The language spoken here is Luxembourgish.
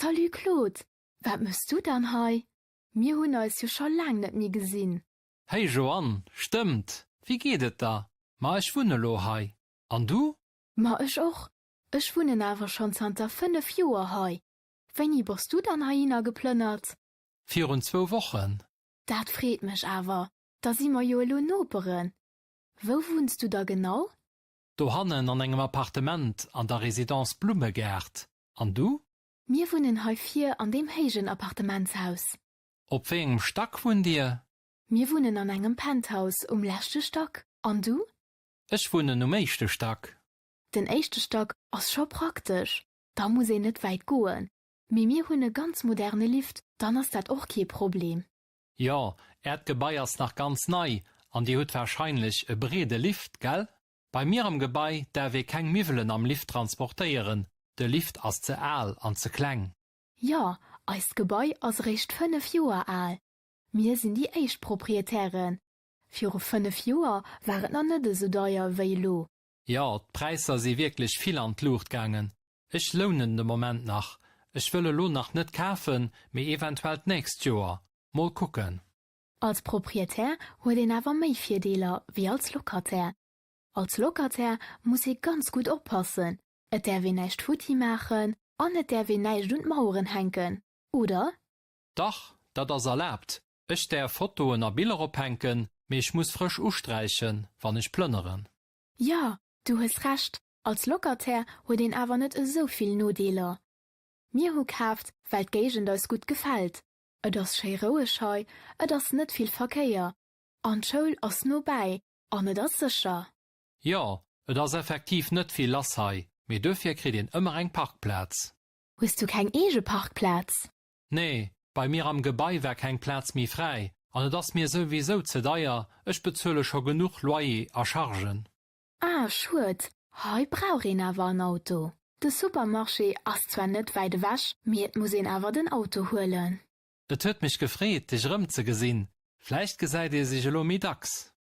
Salut Claude, wat mëss du dann hei? Mir hunn eis jo scho laang net méi gesinn. Hey Joanne, stëmmt, wéi geet et der? Ma ech wunne lo hei. An du? Ma ech och, ech wunnen awer schonn zanter 5 Joer hei. Wéini bass du dann heihinner geplënnert? Virun zwou Wochen. Dat freet mech awer, da si mer jo elo Noperen. Wou wunns du da genau? Dohannen an engem Appartement an der Résidence Blummegaart. An du? Mir wunnen hei vir an deem héijen Appartementshaus. Op wéi engem Stack wunnt dir? Mir wunnen an engem Penthouse um leschte Stack. An du? Ech wunnen um éischte Stack. Den éischte Stack ass scho praktesch, da muss een net wäit goen. Mee mir hunn e ganz moderne Lift, dann ass dat och kee Problem. Jo, äert Gebai ass nach ganz nei an dir hutt warscheinlech e breede Lift, gell? Bei mir am Gebai däerf ee keng Miwwelen am Lift transportéieren, de Lift ass ze al an ze kleng. Jo, eist Gebai ass eréischt 5 Joer al. Mir sinn déi éischt Proprietären. Viru 5 Joer war et nach net esou deier wéi elo. Jo, d'Präisser si wierklech vill an d'Luucht gaangen. Ech lounen de Moment nach. Ech wëll elo nach net kafen, mee eventuell d'nächst Joer. Mol kucken. Als Proprietär huet een awer méi Virdeeler wéi als Locataire. Als Locataire muss ee ganz gutt oppassen, et däerf een näischt futti maachen an et däerf een näischt un d'Maueren hänken, oder? Dach, dat ass erlaabt. Ech däerf Fotoen a Biller ophänken, mee ech muss frësch usträichen, wann ech plënneren. Jo, du hues Recht, als Locataire huet een awer net esou vill Nodeeler. Mir hu kaaft, well d'Géigend eis gutt gefält. Et ass schéi roueg hei, et ass net vill Verkéier an d'Schoul ass no bäi an et ass sécher. Jo, et ass effektiv net vill lass hei, mee duerfir kritt een ëmmer eng Parkplaz. Hues du keng eege Parkplaz? Nee, bei mir am Gebai war keng Plaz méi fräi an et ass mir souwisou ze deier, ech bezuele scho genuch Loyer a Chargen. Ah, schued, hei brauch een awer en Auto. De Supermarché ass zwar net wäit ewech, mee et muss een awer den Auto huelen. Et huet mech gefreet, dech erëmzegesinn. Vläicht gesäit ee sech elo méi dacks.